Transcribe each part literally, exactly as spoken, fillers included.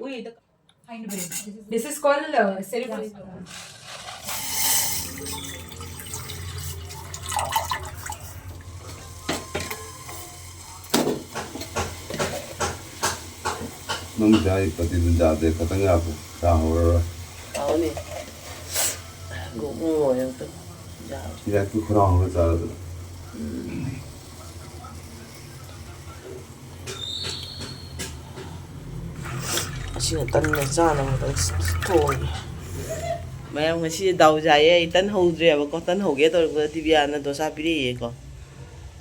This is called uh, ceremony. ꯅꯪ ꯆꯥꯔꯤ ꯄꯇꯤꯗꯨ ꯆꯥꯗꯦ, ꯈꯇꯪ ꯌꯥꯕꯨ ꯆꯥꯍꯧꯔꯔꯣꯏ꯫ ꯍꯥꯎꯅꯤ꯫ ꯒꯣꯛ ꯃꯣꯔꯣꯛ ꯑꯝꯇ ꯆꯥꯎ꯫ ꯍꯤꯗꯥꯛꯇꯨ ꯈꯔ ꯍꯥꯎꯅ ꯆꯥꯔꯗꯅ꯫ ꯑꯁꯤꯅ ꯇꯟꯅ ꯆꯥꯅꯕ ꯈꯛꯇꯪ ꯊꯣꯡꯉꯦ꯫ ꯃꯌꯥꯝ ꯉꯁꯤꯁꯦ ꯗꯥꯎ ꯌꯥꯏꯌꯦ, ꯑꯩ ꯇꯟ ꯍꯧꯗ꯭ꯔꯦꯕꯀꯣ꯫ ꯇꯟ ꯍꯧꯒꯦ ꯇꯧꯔꯛꯄꯗ ꯗꯤꯕꯤꯌꯥꯅ ꯗꯣꯁꯥ ꯄꯤꯔꯛꯏꯌꯦꯀꯣ꯫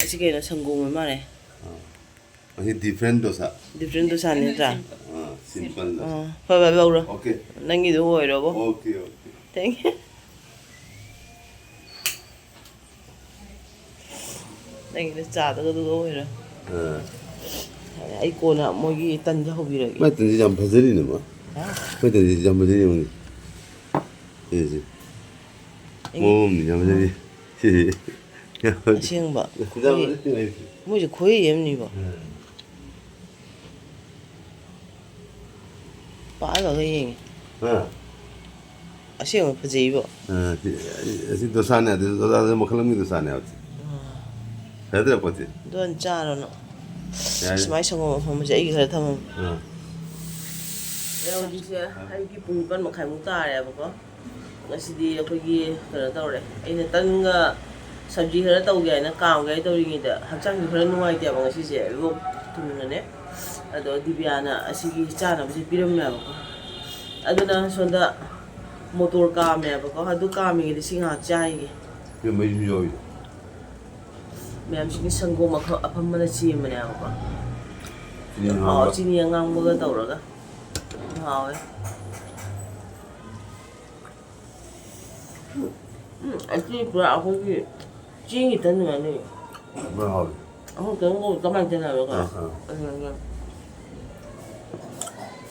ꯑꯁꯤ ꯀꯩꯅꯣ, ꯁꯪꯒꯣꯝ ꯑꯣꯏ ꯃꯥꯜꯂꯦ꯫ ꯑꯥ꯫ ꯑꯁꯤ different ꯗꯣꯁꯥ꯫ Different ꯗꯣꯁꯥꯅꯤ ꯅꯠꯇ꯭ꯔꯥ? ꯑꯥ, simple ꯗꯣꯁꯥ꯫ ꯑꯥ, ꯐꯔꯦ, ꯐꯔꯦ, ꯂꯧꯔꯣ꯫ Okay꯫ ꯅꯪꯒꯤꯗꯣ ꯑꯣꯏꯔꯣꯕꯣ꯫ Okay, okay꯫ Thank you꯫ ꯅꯪꯒꯤꯗꯣ ꯆꯥꯗꯒ ꯑꯗꯨꯒ ꯑꯣꯏꯔꯣ꯫ ꯑꯥ꯫ ꯑꯩ ꯀꯣꯟꯅ ꯃꯣꯏꯒꯤ ꯇꯟꯁꯦ ꯍꯧꯕꯤꯔꯒꯦ꯫ ꯃꯥꯏ ꯇꯟꯁꯤ ꯌꯥꯝ ꯐꯖꯔꯤꯅꯦ, ꯃꯥ꯫ ꯍꯥ? ꯃꯥꯏ ꯇꯟꯁꯤ ꯌꯥꯝ ꯐꯖꯔꯤ, ꯌꯦꯡꯉꯨꯅꯦ꯫ ꯁꯤꯁꯦ꯫ ꯑꯩ ꯃꯑꯣꯡ ꯑꯃꯅꯤ, ꯌꯥꯝ ꯐꯖꯔꯤ꯫ ꯁꯤꯁꯦ꯫ ꯑꯁꯦꯡꯕ꯫ ꯌꯥꯝ ꯐꯖꯔꯤ꯫ ꯃꯣꯏꯁꯦ ꯈꯨꯍꯩ ꯑꯃꯅꯤꯕꯣ꯫ ꯎꯝ꯫ ꯄꯥꯛꯑꯒ ꯌꯦꯡꯉꯦ꯫ ꯍꯥ? ꯑꯁꯦꯡꯕ ꯐꯖꯩꯕꯣ꯫ ꯑ, ꯁꯤ, ꯑꯁꯤ ꯗꯣꯁꯥꯅꯦ, ꯑꯗꯨ ꯗꯣꯁꯥꯗ ꯃꯈꯜ ꯑꯃꯒꯤ ꯗꯣꯁꯥꯅꯦ ꯍꯥꯏꯕꯁꯦ꯫ ꯑꯥ꯫ ꯐꯖꯗ꯭ꯔ ꯄꯣꯠꯁꯦ? ꯑꯗꯨ ꯑꯣꯏꯅ ꯆꯥꯔꯣꯅ꯫ ꯌꯥꯏ꯫ ꯁꯨꯃꯥꯏꯅ ꯁꯪꯒꯣꯝ ꯑꯐꯝꯕꯁꯦ ꯑꯩꯒꯤ ꯈꯔ ꯊꯝꯃꯝꯃꯨ꯫ ꯑꯥ꯫ ꯍꯧꯖꯤꯛꯁꯦ ꯑꯩꯒꯤ ꯄꯨꯡ ꯅꯤꯄꯥꯟ ꯃꯈꯥꯏꯃꯨꯛ ꯇꯥꯔꯦꯕꯀꯣ꯫ ꯉꯁꯤꯗꯤ ꯑꯩꯈꯣꯏꯒꯤ ꯀꯩꯅꯣ ꯇꯧꯔꯦ꯫ ꯑꯩꯅ ꯇꯟꯒ ꯁꯕꯖꯤ ꯈꯔ ꯇꯧꯒꯦ ꯍꯥꯏꯅ ꯀꯥꯝꯒꯦ ꯍꯥꯏ ꯇꯧꯔꯤꯉꯩꯗ ꯍꯛꯆꯥꯡꯁꯨ ꯈꯔ ꯅꯨꯡꯉꯥꯏꯇꯦꯕ ꯉꯁꯤꯁꯦ, ꯂꯣꯛ ꯊꯨꯡꯅꯅꯦ꯫ ꯑꯗꯣ ꯗꯤꯕꯤꯌꯥꯅ ꯑꯁꯤꯒꯤ ꯆꯥꯅꯕꯁꯦ ꯄꯤꯔꯝꯃꯦꯕꯀꯣ꯫ ꯑꯗꯨꯅ ꯁꯣꯝꯗ ꯃꯣꯇꯣꯔ ꯀꯥꯝꯃꯦꯕꯀꯣ꯫ ꯑꯗꯨ ꯀꯥꯝꯃꯤꯉꯩꯗ ꯁꯤ ꯉꯥꯏꯍꯥꯛ ꯆꯥꯏꯒꯦ꯫ ꯁꯤ ꯃꯩꯁꯨ ꯌꯥꯎꯏ꯫ ꯃꯌꯥꯝꯁꯤꯒꯤ ꯁꯪꯒꯣꯝ ꯑꯐ-, ꯑꯐꯝꯕꯅ ꯁꯦꯝꯕꯅꯦꯕꯀꯣ꯫ ꯆꯤꯅꯤ ꯑꯉꯥꯡꯕ꯫ ꯑꯥꯎ, ꯆꯤꯅꯤ ꯑꯉꯥꯡꯕꯒ ꯇꯧꯔꯒ꯫ ꯍꯥꯎꯋꯦ꯫ ꯎꯝ, ꯑꯁꯤ ꯄꯨꯔꯥ ꯑꯩꯈꯣꯏꯒꯤ ꯆꯦꯡꯒꯤ ꯇꯟ ꯑꯗꯨꯃꯥꯏꯅ ꯂꯩ꯫ ꯂꯣꯏ ꯍꯥꯎꯏ꯫ ꯑꯩꯈꯣꯏ ꯇꯟꯒ ꯀꯃꯥꯏꯅ ꯇꯟꯅꯕ꯭ꯔꯣ? ꯑꯥ, ꯑꯥ꯫ ꯑꯗꯨꯃꯥꯏꯅ꯫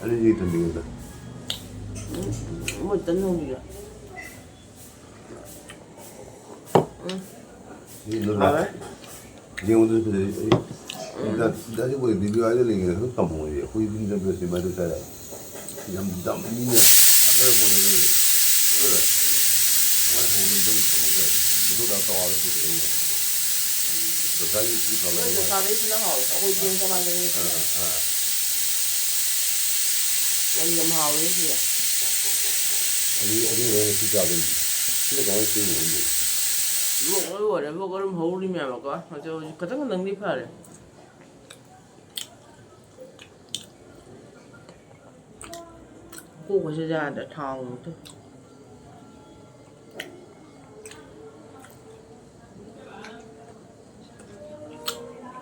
ꯑꯅꯤꯁꯤꯒꯤ ꯇꯟꯁꯤꯒ ꯑꯝꯇ꯫ ꯎꯝ, ꯃꯣꯏ ꯇꯟ ꯍꯧꯕꯤꯔꯣ? ꯎꯝ꯫ ꯁꯤ ꯅꯠꯇ꯭ꯔꯥ? ꯍꯥꯎꯋꯦ꯫ ꯌꯦꯡꯕꯗꯁꯨ ꯐꯖꯩ꯫ ꯑꯩ ꯎꯝ꯫ ꯗꯥ-, ꯗꯥꯗꯤ ꯑꯣꯏ video ꯍꯥꯏꯗ ꯂꯩꯉꯩꯗ ꯈꯤꯇꯪ ꯇꯝꯃꯣ ꯑꯩ꯫ ꯑꯩꯈꯣꯏ ꯌꯨꯝ ꯆꯠꯄꯗ ꯁꯤ ꯃꯥꯏꯗ ꯆꯥ ꯌꯥꯏ꯫ ꯌꯥꯝ ꯌꯥꯝ ꯃꯤꯅ ꯊꯥꯖꯔ ꯄꯣꯠꯅꯤ ꯑꯗꯨ꯫ ꯑꯗꯨꯅ ꯃꯣꯏ ꯍꯧꯕꯗ ꯑꯗꯨꯝ ꯇꯧꯍꯧꯗ꯭ꯔꯦ꯫ ꯃꯇꯨꯡꯗ ꯇꯧꯔꯒ ꯄꯨꯊꯣꯛꯀꯅꯤ꯫ ꯗꯣꯁꯥꯒꯤ ꯁꯤ ꯐꯕ ꯃꯣꯏ ꯍꯥꯏꯅ ꯗꯣꯁꯥꯗꯩꯁꯤꯅ ꯍꯥꯎꯋꯦ꯫ ꯑꯩꯈꯣꯏ ꯆꯦꯡ ꯀꯃꯥꯏꯅ ꯆꯥꯅꯤꯡꯉꯤ? ꯑꯥ, ꯑꯥ꯫ ꯌꯥꯝ, ꯌꯥꯝ ꯍꯥꯎꯋꯦ ꯁꯤꯁꯦ꯫ ꯑꯗꯨ, ꯑꯗꯨ ꯑꯣꯏꯔꯒ ꯁꯤ ꯆꯥꯗꯣꯏꯅꯤ꯫ ꯁꯤꯅ ꯀꯃꯥꯏꯅ ꯁꯦꯝꯃꯤꯅꯣ ꯈꯪꯗꯦ꯫ ꯂꯣꯛ ꯂꯣꯏ ꯑꯣꯏꯔꯦ꯫ ꯂꯣꯛ ꯑꯗꯨꯝ ꯍꯧꯔꯤꯃꯦꯕꯀꯣ꯫ ꯍꯧꯖꯤꯛ, ꯍꯧꯖꯤꯛ ꯈꯤꯇꯪ ꯈꯤꯇꯪꯗꯤ ꯐꯔꯦ꯫ ꯀꯣꯛꯀꯁꯦ ꯌꯥꯗ꯭ꯔꯦ, ꯊꯥꯎ ꯉꯥꯛꯇ꯫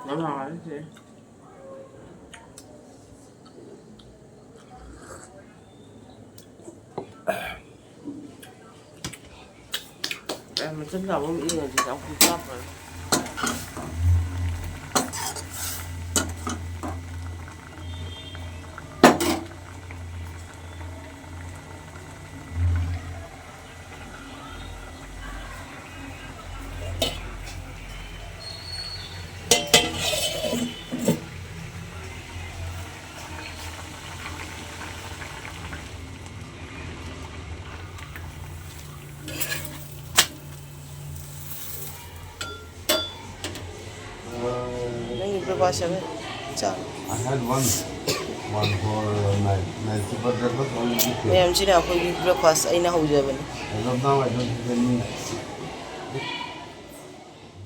ꯌꯥꯝ ꯍꯥꯎꯋꯦ ꯁꯤꯁꯦ꯫ ꯑꯦ, ꯃꯆꯤꯟ ꯀꯥꯕ ꯑꯃ ꯏꯪꯉꯗꯤ ꯆꯥꯛ ꯈꯨꯆꯥ ꯐꯔꯦ꯫ ꯅꯪꯒꯤ breakfast ꯑꯃ ꯆꯥ꯫ I had one, one for night, night, but that was only this year. ꯃꯌꯥꯝꯁꯤꯅ ꯑꯩꯈꯣꯏꯒꯤ breakfast ꯑꯩꯅ ꯍꯧꯖꯕꯅꯤ꯫ As of now, I don't have any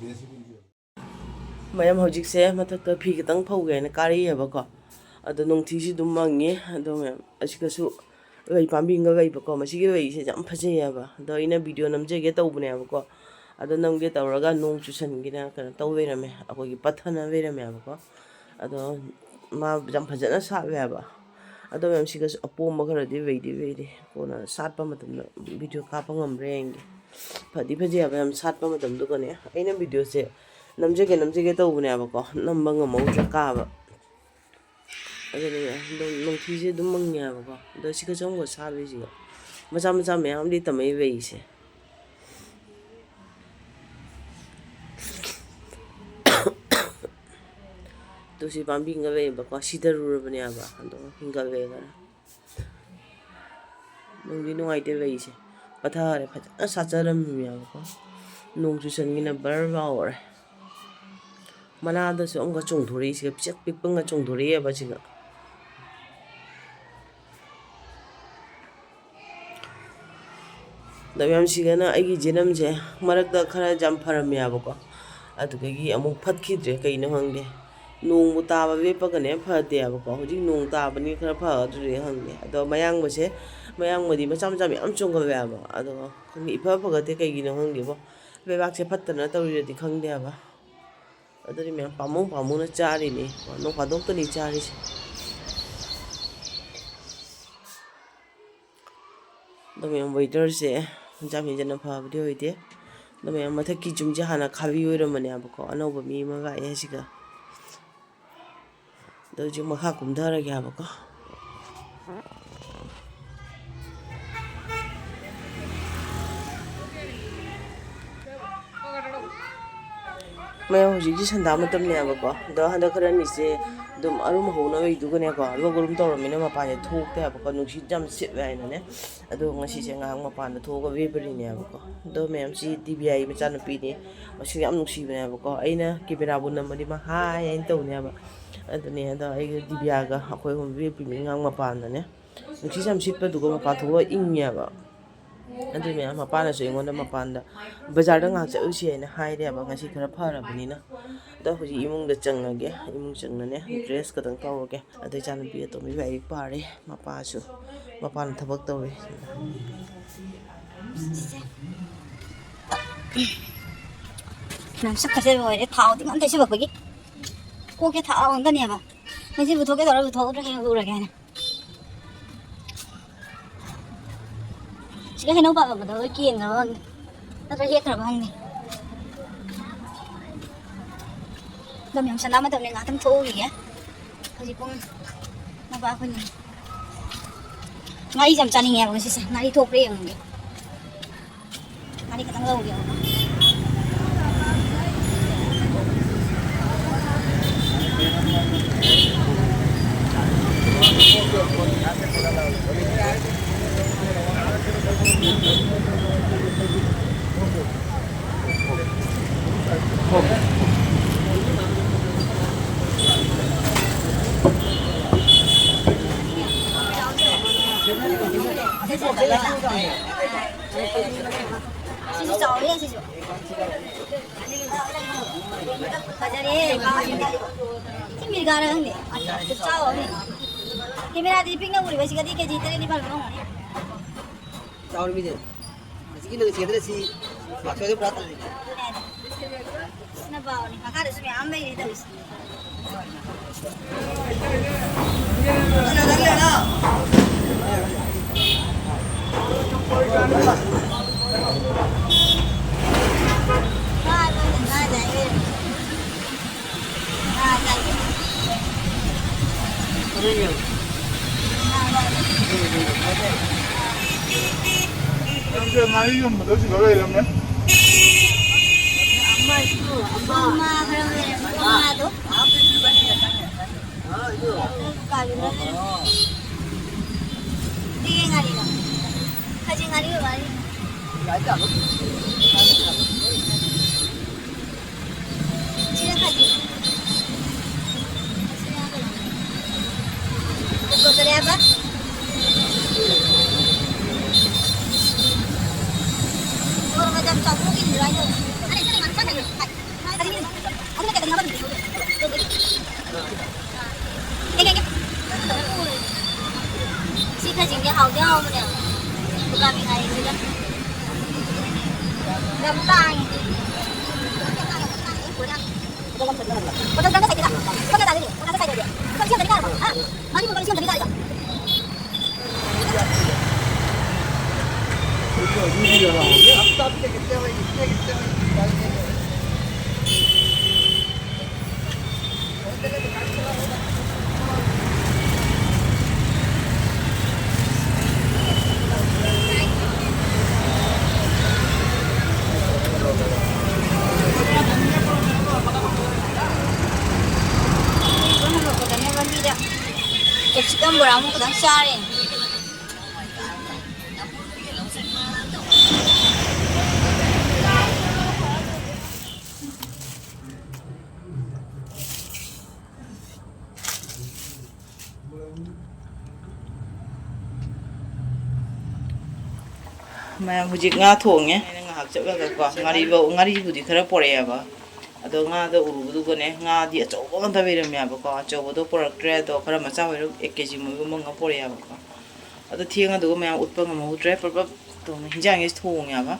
basic injury. ꯃꯌꯥꯝ, ꯍꯧꯖꯤꯛꯁꯦ ꯃꯊꯛꯇ ꯐꯤ ꯈꯤꯇꯪ ꯐꯧꯒꯦ ꯍꯥꯏꯅ ꯀꯥꯔꯛꯏꯑꯕꯀꯣ꯫ ꯑꯗꯣ ꯅꯣꯡꯊꯤꯁꯤ ꯑꯗꯨꯝ ꯃꯪꯉꯤ꯫ ꯑꯗꯣ ꯃꯌꯥꯝ, ꯑꯁꯤꯒꯁꯨ ꯂꯩ ꯄꯥꯝꯕꯤ ꯑꯃꯒ ꯂꯩꯕꯀꯣ꯫ ꯃꯁꯤꯒꯤ ꯂꯩꯁꯦ ꯌꯥꯝ ꯐꯖꯩꯌꯦꯕ꯫ ꯑꯗꯣ ꯑꯩꯅ video ꯅꯝꯖꯒꯦ ꯇꯧꯕꯅꯦꯕꯀꯣ꯫ ꯑꯗꯣ ꯅꯝꯒꯦ ꯇꯧꯔꯒ ꯅꯣꯡ ꯆꯨꯁꯟꯒꯤꯅ ꯀꯩꯅꯣ ꯇꯧ ꯂꯩꯔꯝꯃꯦ, ꯑꯩꯈꯣꯏꯒꯤ ꯄꯠꯊꯅ ꯂꯩꯔꯝꯃꯦꯕꯀꯣ꯫ ꯑꯗꯣ ꯃꯥ ꯌꯥꯝ ꯐꯖꯅ ꯁꯥꯠꯂꯦꯕ꯫ ꯑꯗꯣ ꯃꯌꯥꯝ, ꯁꯤꯒꯁꯨ ꯑꯄꯣꯝꯕ ꯈꯔꯗꯤ ꯂꯩꯗꯤ ꯂꯩꯔꯤ꯫ ꯀꯣꯟꯅ ꯁꯥꯠꯄ ꯃꯇꯝꯗ video ꯀꯥꯞꯄ ꯉꯝꯕ꯭ꯔꯥ ꯌꯦꯡꯒꯦ꯫ ꯐꯗꯤ ꯐꯖꯩ ꯍꯥꯏꯕ, ꯌꯥꯝ ꯁꯥꯠꯄ ꯃꯇꯝꯗꯨꯒꯅꯦ꯫ ꯑꯩꯅ videoꯁꯦ ꯅꯝꯖꯒꯦ ꯅꯝꯖꯒꯦ ꯇꯧꯕꯅꯦꯕꯀꯣ, ꯅꯝꯕ ꯉꯝꯍꯧꯗ꯭ꯔꯦ ꯀꯥꯕ꯫ ꯑꯗꯨꯅꯦ ꯑꯗꯨꯝ ꯅꯨꯡꯊꯤꯁꯦ ꯑꯗꯨꯝ ꯃꯪꯉꯦꯕꯀꯣ꯫ ꯑꯗꯣ ꯁꯤꯒ ꯆꯪꯒ ꯁꯥꯠꯂꯤꯁꯤꯒ ꯃꯆꯥ ꯃꯆꯥ ꯃꯌꯥꯝ ꯑꯃꯗꯤ ꯇꯝꯃꯛꯏꯕ ꯑꯩꯁꯦ꯫ ꯇꯨꯜꯁꯤ ꯄꯥꯝꯕꯤ ꯑꯃꯒ ꯂꯩꯌꯦꯕꯀꯣ, ꯁꯤꯗꯔꯨꯔꯕꯅꯦꯕ, ꯑꯗꯣ ꯍꯤꯡꯒꯠꯂꯛꯑꯦꯗꯅ꯫ ꯅꯨꯡꯗꯤ ꯅꯨꯡꯉꯥꯏꯇꯦ ꯂꯩꯁꯦ꯫ ꯄꯠꯊꯔꯦ, ꯐꯖꯅ ꯁꯥꯠꯆꯔꯝꯃꯦꯕꯀꯣ꯫ ꯅꯣꯡ ꯆꯨꯁꯟꯒꯤꯅ ꯕꯔ ꯂꯥꯎꯔꯦ꯫ ꯃꯅꯥꯗꯁꯨ ꯑꯃꯨꯛꯀ ꯆꯣꯡꯊꯣꯔꯛꯏꯁꯤꯒ, ꯄꯤꯁꯛ ꯄꯤꯛꯄ ꯑꯃꯒ ꯆꯣꯡꯊꯣꯔꯛꯑꯦꯕ ꯁꯤꯒ꯫ ꯑꯗꯣ ꯃꯌꯥꯝ, ꯁꯤꯗꯅ ꯑꯩꯒꯤ ꯖꯦꯅꯝꯁꯦ ꯃꯔꯛꯇ ꯈꯔ ꯌꯥꯝ ꯐꯔꯝꯃꯦꯕꯀꯣ, ꯑꯗꯨꯗꯒꯤ ꯑꯃꯨꯛ ꯐꯠꯈꯤꯗ꯭ꯔꯦ꯫ ꯀꯩꯅꯣ ꯈꯪꯗꯦ, ꯅꯣꯡꯕꯨ ꯇꯥꯕ ꯂꯦꯞꯄꯒꯅꯦ ꯐꯗꯦꯕꯀꯣ꯫ ꯍꯧꯖꯤꯛ ꯅꯣꯡ ꯇꯥꯕꯅꯤ ꯈꯔ ꯐꯒꯗ꯭ꯔꯗꯤ ꯈꯪꯗꯦ꯫ ꯑꯗꯣ ꯃꯌꯥꯡꯕꯁꯦ, ꯃꯌꯥꯡꯕꯗꯤ ꯃꯆꯥ ꯃꯆꯥ ꯃꯌꯥꯝ ꯆꯣꯡꯈꯠꯂꯛꯑꯦꯕ꯫ ꯑꯗꯣ ꯈꯪꯗꯦ, ꯏꯐ ꯐꯒꯠꯇꯦ꯫ ꯀꯩꯒꯤꯅꯣ ꯈꯪꯗꯦꯕꯣ, ꯂꯩꯕꯥꯛꯁꯦ ꯐꯠꯇꯅ ꯇꯧꯔꯤꯔꯗꯤ ꯈꯪꯗꯦ ꯍꯥꯏꯕ꯫ ꯑꯗꯨꯗꯤ ꯃꯌꯥꯝ ꯄꯥꯝꯃꯨ ꯄꯥꯝꯃꯨꯅ ꯆꯥꯔꯤꯅꯤ, ꯅꯣꯡ ꯐꯥꯗꯣꯛꯇꯅꯤ ꯆꯥꯔꯤꯁꯦ꯫ ꯑꯗꯣ ꯃꯌꯥꯝ, ꯋꯦꯗꯔꯁꯦ ꯌꯥꯝ ꯍꯦꯟꯖꯟꯅ ꯐꯕꯗꯤ ꯑꯣꯏꯗꯦ꯫ ꯑꯗꯣ ꯃꯌꯥꯝ, ꯃꯊꯛꯀꯤ ꯌꯨꯝꯁꯦ ꯍꯥꯟꯅ ꯈꯥꯕꯤ ꯑꯣꯏꯔꯝꯕꯅꯦꯕꯀꯣ, ꯑꯅꯧꯕ ꯃꯤ ꯑꯃ ꯂꯥꯛꯑꯦ ꯁꯤꯒ꯫ ꯑꯗꯣ ꯍꯧꯖꯤꯛ ꯃꯈꯥ ꯀꯨꯝꯊꯔꯒꯦ ꯍꯥꯏꯕꯀꯣ꯫ ꯃꯌꯥꯝ, ꯍꯧꯖꯤꯛꯇꯤ ꯁꯟꯗꯥ ꯃꯇꯝꯅꯦꯕꯀꯣ꯫ ꯑꯗꯣ ꯍꯟꯗꯛ ꯈꯔ ꯑꯅꯤꯁꯦ ꯑꯗꯨꯝ ꯑꯔꯨꯝ ꯍꯧꯅꯕꯩꯗꯨꯒꯅꯦꯀꯣ, ꯂꯣꯛ ꯑꯔꯨꯝ ꯇꯧꯔꯝꯃꯤꯅ ꯃꯄꯥꯟꯁꯦ ꯊꯣꯛꯇꯦ ꯍꯥꯏꯕꯀꯣ, ꯅꯨꯡꯁꯤꯠ ꯌꯥꯝ ꯁꯤꯠꯂꯦ ꯍꯥꯏꯅꯅꯦ꯫ ꯑꯗꯣ ꯉꯁꯤꯁꯦ ꯉꯥꯏꯍꯥꯛ ꯃꯄꯥꯟꯗ ꯊꯣꯛꯑꯒ ꯂꯦꯞꯄꯤꯔꯤꯅꯦꯕꯀꯣ꯫ ꯑꯗꯣ ꯃꯌꯥꯝꯁꯤ ꯗꯤꯕꯤꯌꯥꯒꯤ ꯃꯆꯥꯅꯨꯄꯤꯅꯤ, ꯃꯁꯤ ꯌꯥꯝ ꯅꯨꯡꯁꯤꯕꯅꯦꯕꯀꯣ꯫ ꯑꯩꯅ ꯀꯦꯃꯦꯔꯥꯕꯨ ꯅꯝꯃꯗꯤ ꯃꯥ ꯍꯥꯏ ꯍꯥꯏꯅ ꯇꯧꯅꯦꯕ꯫ ꯑꯗꯨꯅꯦ, ꯑꯗꯣ ꯑꯩꯒ ꯗꯤꯕꯤꯌꯥꯒ ꯑꯩꯈꯣꯏ ꯑꯍꯨꯝ ꯂꯦꯞꯄꯤꯅꯤ ꯉꯥꯏꯍꯥꯛ ꯃꯄꯥꯟꯗꯅꯦ꯫ ꯅꯨꯡꯁꯤꯠ ꯌꯥꯝ ꯁꯤꯠꯄꯗꯨꯒ ꯃꯄꯥꯟ ꯊꯣꯛꯑꯒ ꯏꯪꯉꯦꯕ꯫ ꯑꯗꯨꯏ ꯃꯌꯥꯝ, ꯃꯄꯥꯅꯁꯨ ꯑꯩꯉꯣꯟꯗ ꯃꯄꯥꯟꯗ ꯕꯖꯥꯔꯗ ꯉꯥꯏꯍꯥꯛ ꯆꯠꯂꯨꯁꯤ ꯍꯥꯏꯅ ꯍꯥꯏꯔꯦꯕ, ꯉꯁꯤ ꯈꯔ ꯐꯔꯕꯅꯤꯅ꯫ ꯑꯗꯣ ꯍꯧꯖꯤꯛ ꯏꯃꯨꯡꯗ ꯆꯪꯉꯒꯦ, ꯏꯃꯨꯡ ꯆꯪꯅꯅꯦ ꯗ꯭ꯔꯦꯁ ꯈꯛꯇꯪ ꯇꯧꯔꯒꯦ꯫ ꯑꯗꯣ ꯏꯆꯥꯅꯨꯄꯤ ꯑꯇꯣꯝꯕꯤ ꯂꯥꯏꯔꯤꯛ ꯄꯥꯔꯤ, ꯃꯄꯥꯁꯨ, ꯃꯄꯥꯅ ꯊꯕꯛ ꯇꯧꯔꯤ꯫ ꯅꯪ ꯁꯛꯀꯁꯦ ꯂꯣꯏꯔꯦ, ꯊꯥꯎꯗꯤ ꯉꯝꯇ ꯁꯨꯔꯛꯄꯒꯤ ꯀꯣꯛꯁꯦ ꯊꯥꯎ ꯉꯝꯇꯅꯦꯕ꯫ ꯉꯁꯤ ꯄꯨꯊꯣꯛꯀꯦ ꯇꯧꯔ ꯄꯨꯊꯣꯛꯎꯗ꯭ꯔꯦ, ꯍꯌꯦꯡ ꯎꯔꯒꯦ ꯍꯥꯏꯅ꯫ ꯁꯤꯗ ꯍꯩꯅꯧ ꯄꯥꯜꯂꯝꯕꯗꯣ ꯂꯣꯏ ꯀꯦꯟꯈ꯭ꯔꯕ ꯈꯪꯗꯦ, ꯅꯠꯇ꯭ꯔ ꯍꯦꯛꯈ꯭ꯔꯕ ꯈꯪꯗꯦ꯫ ꯂꯝ ꯌꯥꯝ ꯁꯅꯥ ꯃꯇꯝꯅꯤ, ꯉꯥꯛꯇꯪ ꯊꯣꯛꯎꯈꯤꯒꯦ꯫ ꯍꯧꯖꯤꯛ ꯄꯨꯡ ꯅꯄꯥ ꯑꯩꯈꯣꯏꯅꯤ ꯉꯥꯔꯤꯁꯦ ꯌꯥꯝ ꯆꯥꯅꯤꯡꯉꯦꯕ ꯉꯁꯤꯁꯦ, ꯉꯥꯔꯤ ꯊꯣꯛꯄ꯭ꯔꯥ ꯌꯦꯡꯉꯨꯒꯦ꯫ ꯉꯥꯔꯤ ꯈꯤꯇꯪ ꯂꯧꯒꯦꯕꯀꯣ꯫ ꯁꯤꯁꯨ ꯆꯥꯎꯔꯦ, ꯁꯤꯁꯨ꯫ ꯐꯖꯔꯦ꯫ ꯁꯤ ꯃꯤꯔꯒꯥꯔ ꯈꯪꯗꯦ꯫ ꯆꯥꯎꯔꯦ꯫ ꯀꯦꯃꯦꯔꯥꯗꯗꯤ ꯄꯤꯛꯅ ꯎꯔꯤꯕ, ꯁꯤꯒꯗꯤ ꯀꯦꯖꯤ ꯇꯔꯦꯠ ꯅꯤꯄꯥꯜ ꯃꯨꯛ ꯑꯣꯏꯔꯝꯒꯅꯤ꯫ ꯆꯥꯎꯔꯃꯤꯅꯦ꯫ ꯍꯧꯖꯤꯛꯀꯤ ꯅꯪ ꯆꯦꯗꯅ ꯁꯤ ꯂꯥꯛꯆꯔꯦ ꯄꯨꯔꯥ ꯇꯜꯂꯦ꯫ ꯑꯗꯨꯅꯦ ꯍꯥꯏꯁꯦ꯫ ꯁꯤꯅ ꯕꯥꯎꯅꯤ꯫ ꯃꯈꯥꯗꯁꯨ ꯃꯌꯥꯝ ꯂꯩꯔꯤ ꯇꯧꯔꯤꯁꯦ꯫ ꯅꯪꯁꯦ ꯉꯥꯔꯤ ꯌꯣꯟꯕꯗꯣ ꯁꯤꯗ ꯂꯩꯔꯝꯃꯦ꯫ ꯉꯥꯗꯣ꯫ ꯀꯔꯤ ꯉꯥꯔꯤꯅꯣ? ꯈꯖꯤꯡ ꯉꯥꯔꯤꯔꯣ? ꯁꯤꯅ ꯈꯖꯤꯡ꯫ ꯀꯔꯤ ꯍꯥꯏꯕ? ꯃꯣꯔꯣꯛ ꯃꯆꯥ ꯃꯆꯥ ꯄꯨꯔꯛꯏꯅꯤ ꯂꯣꯏꯅ꯫ ꯁꯤ ꯈꯖꯤꯡꯁꯦ ꯍꯥꯎꯗꯤ ꯍꯥꯎꯕꯅꯦ꯫ ꯗꯨꯀꯥꯟꯒꯤ ꯉꯥꯔꯤꯁꯤꯒ꯫ ꯌꯥꯝ ꯇꯥꯡꯉꯤ꯫ ꯄꯣꯠ ꯆꯪꯕ ꯁꯥꯏꯠꯀꯤꯗ꯫ ꯄꯣꯠ ꯆꯪꯕ ꯁꯥꯏꯠꯀꯤꯗ꯫ ꯄꯣꯠ ꯆꯪꯕ ꯁꯥꯏꯠꯀꯤꯗ꯫ ꯍꯥ? ꯃꯥꯒꯤ ꯄꯣꯠ ꯆꯪꯕ ꯁꯥꯏꯠꯀꯤꯗ꯫ ꯀꯦꯞꯁꯤꯀꯝ ꯑꯃꯨꯛ ꯈꯤꯇꯪ ꯆꯥꯔꯦ꯫ ꯃꯌꯥꯝ ꯍꯧꯖꯤꯛ ꯉꯥ ꯊꯣꯡꯉꯦ꯫ ꯑꯩꯅ ꯉꯥꯏꯍꯥꯛ ꯆꯠꯂꯒꯀꯣ, ꯉꯥꯔꯤꯐꯧ, ꯉꯥꯔꯤꯕꯨꯗꯤ ꯈꯔ ꯄꯣꯔꯛꯑꯦꯕ꯫ ꯑꯗꯣ ꯉꯥꯗꯣ ꯎꯔꯨꯕꯗꯨꯒꯅꯦ, ꯉꯥꯗꯤ ꯑꯆꯧꯕ ꯉꯥꯛꯇ ꯂꯩꯔꯝꯃꯦꯕꯀꯣ꯫ ꯑꯆꯧꯕꯗꯣ ꯄꯣꯔꯛꯇ꯭ꯔꯦ꯫ ꯑꯗꯣ ꯈꯔ ꯃꯆꯥ ꯑꯣꯏꯔꯞ ꯑꯦꯛ ꯀꯦ ꯖꯤ ꯃꯨꯛꯀꯨꯝꯕ ꯉꯥ ꯄꯣꯔꯛꯑꯦꯕꯀꯣ꯫ ꯑꯗꯣ ꯊꯦꯡꯉꯗꯨꯒ ꯃꯌꯥꯝ ꯎꯠꯄ ꯉꯝꯍꯧꯗ꯭ꯔꯦ꯫ ꯄ꯭ꯔꯞ ꯄ꯭ꯔꯞ ꯇꯧꯅ ꯍꯤꯟꯖꯥꯡꯁꯦ ꯊꯣꯡꯉꯦꯕ꯫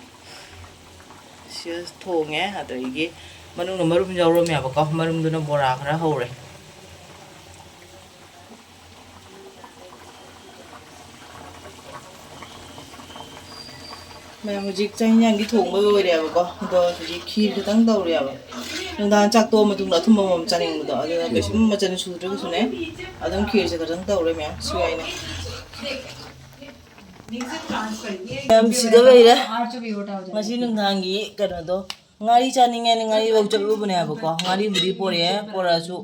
ꯁꯤꯗ ꯊꯣꯡꯉꯦ꯫ ꯑꯗꯒꯤ ꯃꯅꯨꯡꯗ ꯃꯔꯨꯝ ꯌꯥꯎꯔꯝꯃꯦꯕꯀꯣ꯫ ꯃꯔꯨꯝꯗꯨꯅ ꯕꯣꯔꯥ ꯈꯔ ꯍꯧꯔꯦ꯫ ꯃꯌꯥꯝ ꯍꯧꯖꯤꯛ ꯆꯥꯛ ꯍꯤꯟꯖꯥꯡꯗꯤ ꯊꯣꯡꯕ ꯂꯣꯏꯔꯦꯕꯀꯣ꯫ ꯑꯗꯣ ꯍꯧꯖꯤꯛ ꯈꯤꯔ ꯈꯤꯇꯪ ꯇꯧꯔꯦꯕ꯫ ꯅꯨꯡꯗꯥꯡ ꯆꯥꯛ ꯇꯣꯛꯑ ꯃꯇꯨꯡꯗ ꯑꯊꯨꯝꯕ ꯑꯃꯃꯝ ꯆꯥꯅꯤꯡꯕꯗꯣ, ꯑꯗꯨꯅ ꯀꯩꯁꯨꯝ ꯃꯆꯜ ꯁꯨꯗ꯭ꯔꯒꯁꯨꯅꯦ, ꯑꯗꯨꯝ ꯈꯤꯔꯁꯦ ꯈꯤꯇꯪ ꯇꯧꯔꯦ ꯃꯌꯥꯝ꯫ ꯁꯤ ꯑꯩꯅ ꯃꯌꯥꯝ ꯁꯤꯗ ꯂꯩꯔꯦ꯫ ꯉꯁꯤ ꯅꯨꯡꯗꯥꯡꯒꯤ ꯀꯩꯅꯣꯗꯣ, ꯉꯥꯔꯤ ꯆꯥꯅꯤꯡꯉꯦꯅ ꯉꯥꯔꯤ ꯂꯧ ꯆꯠꯂꯨꯕꯅꯦꯕꯀꯣ꯫ ꯉꯥꯔꯤꯕꯨꯗꯤ ꯄꯣꯔꯛꯑꯦ, ꯄꯣꯔꯛꯑꯁꯨ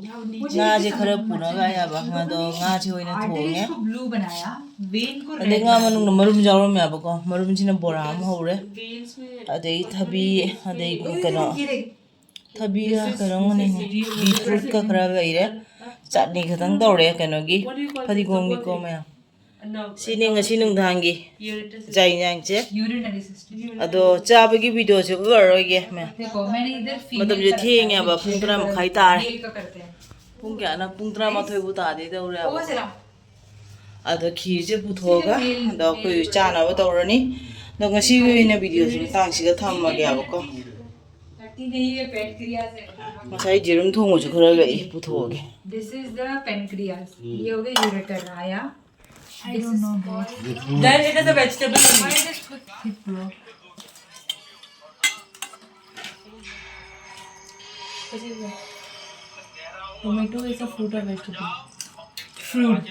ꯉꯥꯁꯦ ꯈꯔ ꯄꯨꯅꯕ ꯍꯥꯏꯕ꯫ ꯉꯥꯗꯣ, ꯉꯥꯁꯦ ꯑꯣꯏꯅ ꯊꯣꯡꯉꯦ꯫ ꯑꯗꯩ ꯉꯥ ꯃꯅꯨꯡꯗ ꯃꯔꯨꯝ ꯌꯥꯎꯔꯝꯃꯦꯕꯀꯣ꯫ ꯃꯔꯨꯝꯁꯤꯅ ꯕꯣꯔꯥ ꯑꯃ ꯍꯧꯔꯦ꯫ ꯑꯗꯩ ꯊꯕꯤ, ꯑꯗꯩ ꯀꯩꯅꯣ, ꯊꯕꯤꯒ ꯀꯩꯅꯣꯒꯅꯤꯅꯦ, ꯕꯤꯠꯔꯨꯠꯀ ꯈꯔ ꯂꯩꯔꯦ꯫ ꯆꯠꯅꯤ ꯈꯛꯇꯪ ꯇꯧꯔꯦ ꯀꯩꯅꯣꯒꯤ, ꯐꯗꯤꯒꯣꯝꯒꯤꯀꯣ ꯃꯌꯥꯝ꯫ ꯁꯤꯅꯤ ꯉꯁꯤ ꯅꯨꯡꯗꯥꯡꯒꯤ ꯆꯥꯛ ꯏꯟꯖꯥꯡꯁꯦ꯫ ꯑꯗꯣ ꯆꯥꯕꯒꯤ ꯚꯤꯗꯤꯑꯣꯁꯦ ꯎꯠꯂꯔꯣꯏꯒꯦ ꯃꯌꯥꯝ꯫ ꯃꯇꯝꯁꯦ ꯊꯦꯡꯉꯦꯕ, ꯄꯨꯡ ꯇꯔꯥ ꯃꯈꯥꯏ ꯇꯥꯔꯦ꯫ ꯄꯨꯡ ꯀꯌꯥꯅ? ꯄꯨꯡ ꯇꯔꯥꯃꯥꯊꯣꯏꯕꯨ ꯇꯥꯗꯦ ꯇꯧꯔꯦꯕ꯫ ꯑꯗꯣ ꯈꯤꯔꯁꯦ ꯄꯨꯊꯣꯛꯑꯒ ꯑꯗꯣ ꯑꯩꯈꯣꯏ ꯆꯥꯅꯕ ꯇꯧꯔꯅꯤ꯫ ꯑꯗꯣ ꯉꯁꯤꯒꯤ ꯑꯣꯏꯅ ꯚꯤꯗꯤꯑꯣꯁꯦ ꯃꯇꯥꯡꯁꯤꯒ ꯊꯝꯃꯒꯦꯕꯀꯣ꯫ ꯉꯁꯥꯏ ꯌꯦꯔꯨꯝ ꯊꯣꯡꯕꯁꯨ ꯈꯔ ꯂꯩ, ꯄꯨꯊꯣꯛꯑꯒꯦ꯫ This is the pancreas. ये हो गया ureter आया। I don't know this. Then it is a vegetable. Why it is put? Tomato is a fruit or vegetable? Fruit.